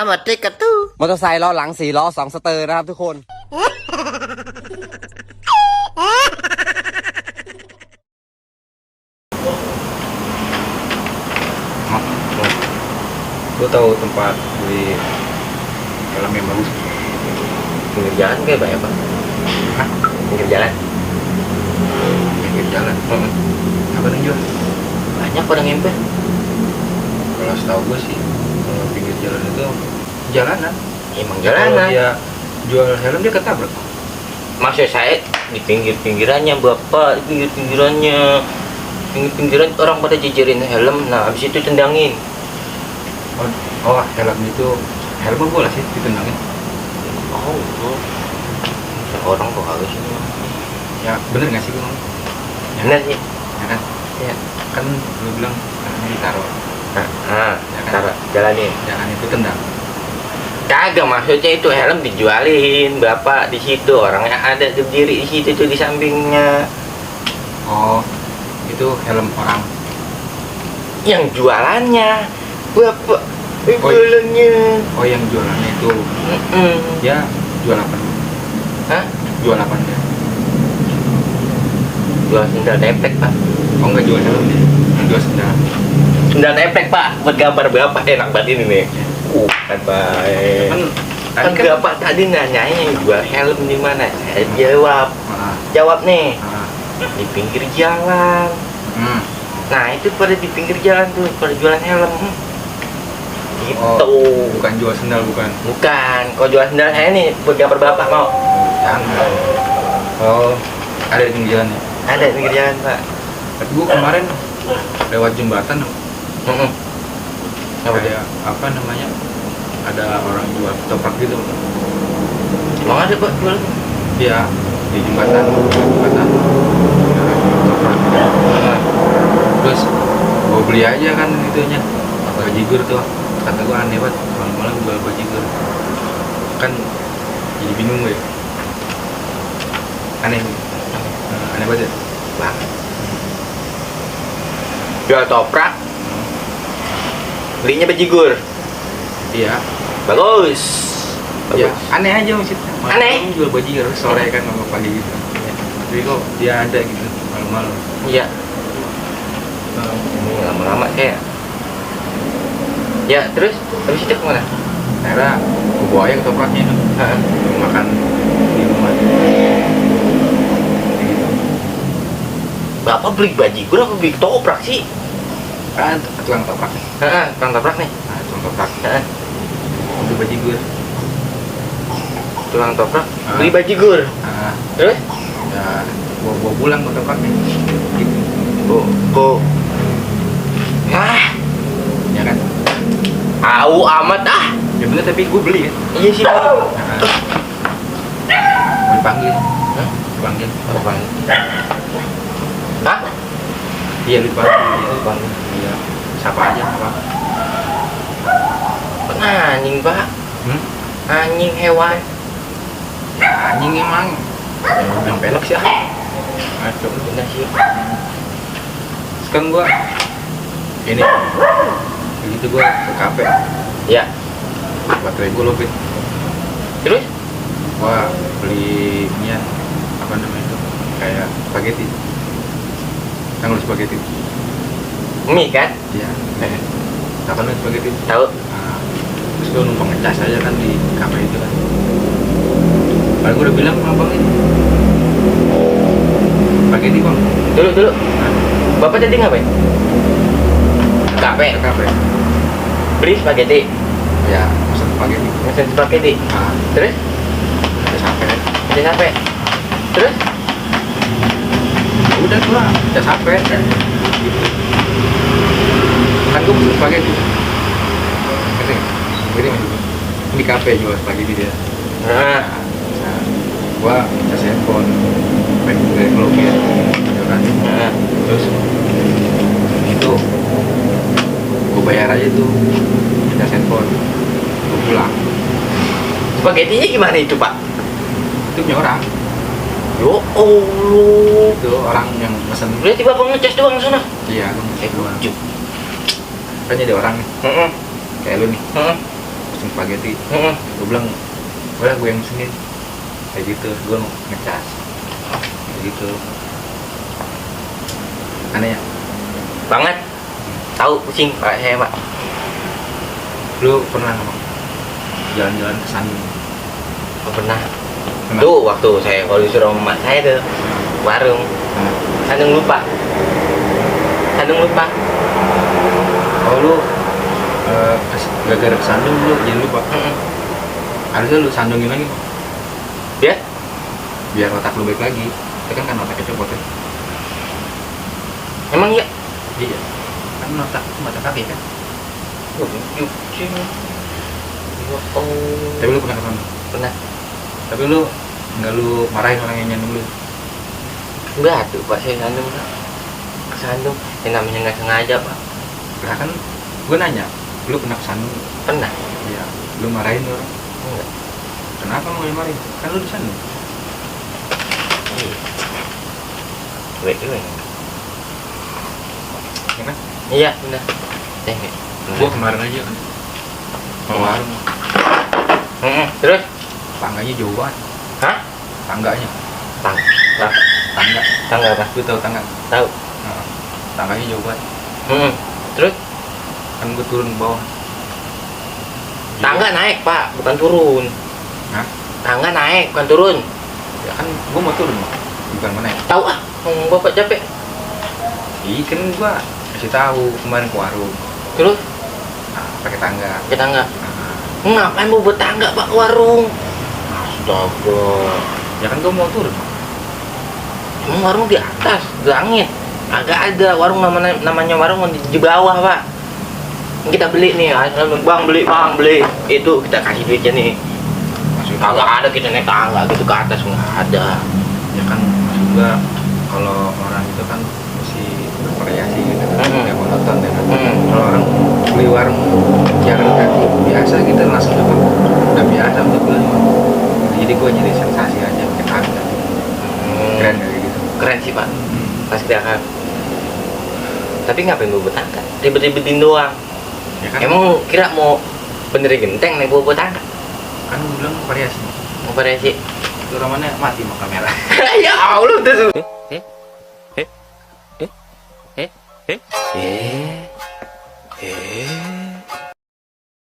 มาติกระตู้มอเตอร์ไซค์ล้อหลัง4 ล้อ 2 สเตอร์นะครับทุกคนGue tahu tempat beli helm yang bagus. Pinggir jalan kayak banyak pak. Hah? Pinggir jalan. Pinggir jalan. Apa nih jual? Banyak pada ngempel. Kalau setahu gue sih, kalau pinggir jalan itu jalanan. Emang Kalau jalanan. dia jual helm dia ketabrak. Maksud saya di pinggir-pinggirannya bapak, di pinggir-pinggirannya, pinggir-pinggiran orang pada jejerin helm. Nah habis itu tendangin. Helm itu helm boleh sih ditendangin. Oh, orang kok harus ini. Ya bener nggak sih gue ngomong? Bener sih. Ya kan? Ya. Kan lu bilang helmnya ditaruh. Ya kan? Taruh, jalanin. Jangan itu tendang. Kagak, maksudnya itu helm dijualin bapak di situ, orangnya ada berdiri di situ tuh di sampingnya. Oh, itu helm orang. Yang jualannya bapak, Oh, jualannya. Oh, yang jualannya itu dia jual apa? Hah? Jual apa dia? Jual sendal tepek pak. Oh, nggak jual helm dia, jual sendal. Sendal tepek pak, buat gambar bapak enak banget ini nih. Kan baik. Kan bapak tadi nanyain yang jual helm di mana? Saya jawab nih. Di pinggir jalan. Nah itu pada di pinggir jalan tuh pada jualan helm. Gitu. Oh, bukan jual sendal, bukan. Bukan. Kalau jual sendal saya nih buat gambar bapak mau. Jangan. Oh, ada di pinggir jalan ya? Ada di pinggir jalan pak. Tapi gua kemarin lewat jembatan. Kayak apa namanya? Ada orang jual ketoprak gitu. Emang ada pak jual? Dia di jembatan. Ketoprak. Terus gua beli aja kan itunya. Bajigur tuh. Kata gue aneh banget, malam-malam jual bajigur. Kan jadi bingung gue. Aneh banget ya? Banget. Jual toprak, belinya bajigur. Iya. Bagus. Ya, aneh aja maksudnya. Aneh? Jual bajigur sore kan sama pagi gitu. Tapi kok dia ada gitu malam-malam. Iya. Ini lama-lama kayak. Ya terus habis itu kemana? Akhirnya gue bawa aja ketopraknya itu. Makan di rumah. Kayak gitu. Bapak beli bajigur apa beli toprak sih? Kan tukang ketoprak nih. Tukang toprak nih. Nah, tukang ketoprak. Beli bajigur. Tukang toprak beli bajigur. Terus? Ya, gua pulang ketopraknya. Gitu. Kok? Ya kan? Tahu amat ah. Ya bener, tapi gue beli kan. Iya sih pak. Dipanggil. Dipanggil. Hah? Iya dipanggil. Iya. Siapa aja apa? Anjing pak. Anjing hewan. Ya, anjing emang. Yang pelek sih. Aduh, bener sih. Sekarang gua ini begitu gua ke kafe. Ya. Baterai gua lobet. Terus? Gua beli ini apa namanya itu? Kayak spaghetti. Yang lu spaghetti. Mie kan? Iya. Kapan lu spaghetti? Tahu. Nah, terus gua numpang ngecas aja kan di kafe itu kan. Padahal gua udah bilang sama bang ini. Spaghetti bang. Dulu. Bapak tadi ngapain? Kafe. Beli spaghetti. Ya, pesan spaghetti. Mesin spaghetti. Terus? Udah sampai. Terus? Udah sampai. Gitu. Kan gue pesan spaghetti. Ngerti di kafe jual spaghetti dia. Gua cas handphone, pengen dari vlognya, gitu kan. Terus itu gue bayar aja tuh cas handphone, gue pulang. Spagettinya gimana itu pak? Itu punya orang. Yo Allah. Itu orang yang pesen. Berarti bapak ngecas doang sana? Iya, gue ngecas doang. Kan jadi orang nih, kayak lu nih. pesen spaghetti. Heeh. Gue bilang udah gue yang mesenin kayak gitu, gue ngecas kayak gitu. Aneh ya. Banget. Tahu pusing Pak saya, Pak. Lu pernah nggak Bang, jalan-jalan ke Sandung? Oh, pernah. Pernah? Tuh waktu saya kalau disuruh sama emak saya tuh warung. Nah, Sandung lupa. Sandung lupa. oh lu gara-gara ke Sandung lu jadi lupa. Heeh. Harusnya lu sandungin lagi Bang, Ya? biar otak lu baik lagi. Itu kan otaknya copot ya. Emang ya? Iya, kan otak mata kaki kan. Oh, cuci. Ya, oh. Tapi lu pernah ke Sandung? Pernah. Tapi lu nggak lu marahin orang yang nyandung lu? Enggak tuh Pak, saya Sandung Pak. Ke Sandung, yang namanya nggak sengaja Pak. Nah kan gue nanya, lu pernah ke Sandung? Pernah. Iya. Lu marahin orang? Enggak. Kenapa mau dimarahin? Kan lu di Sandung. Iya. Baik juga. Ya kan? Iya, benar. Tengok. Gua kemarin aja kan ke warung, Terus? tangganya jauh banget. Hah? Tangganya, Tangga. tangga. Tangga apa? Lu tahu tangga? Tahu. Nah, tangganya jauh banget. Terus? Kan gue turun ke bawah. Tangga naik Pak, bukan turun. Hah? Tangga naik, bukan turun. Ya kan gue mau turun, Bang. Bukan mau naik. Tahu ah, Bapak capek. Iya kan gua kasih tahu kemarin ke warung. Terus? Nah, pakai tangga. Ke tangga. Nah, Ngapain mau buat tangga Pak ke warung? Astaga. ya kan gua mau turun, Bang. Emang warung di atas, di langit. Agak ada warung namanya warung di bawah Pak. Kita beli nih, bang beli. Itu kita kasih duitnya nih. Maksud gua, Kagak ada kita naik tangga gitu ke atas, nggak ada. ya kan maksud gua kalau orang itu kan mesti bervariasi gitu kan. Kayak monoton ya kan. Kalau orang beli warung jalan kaki biasa gitu langsung dapat udah biasa untuk gue. Jadi gue jadi sensasi aja pakai tangga. Keren kayak gitu. Keren sih Pak. Pasti akan. Tapi ngapain gue buat tangga? Ribet-ribetin doang. Ya kan? Emang kira mau benerin genteng nih buat tangga? Kan gue bilang variasi. Mau variasi? Itu romannya mati mau kamera. Ya Allah, tuh.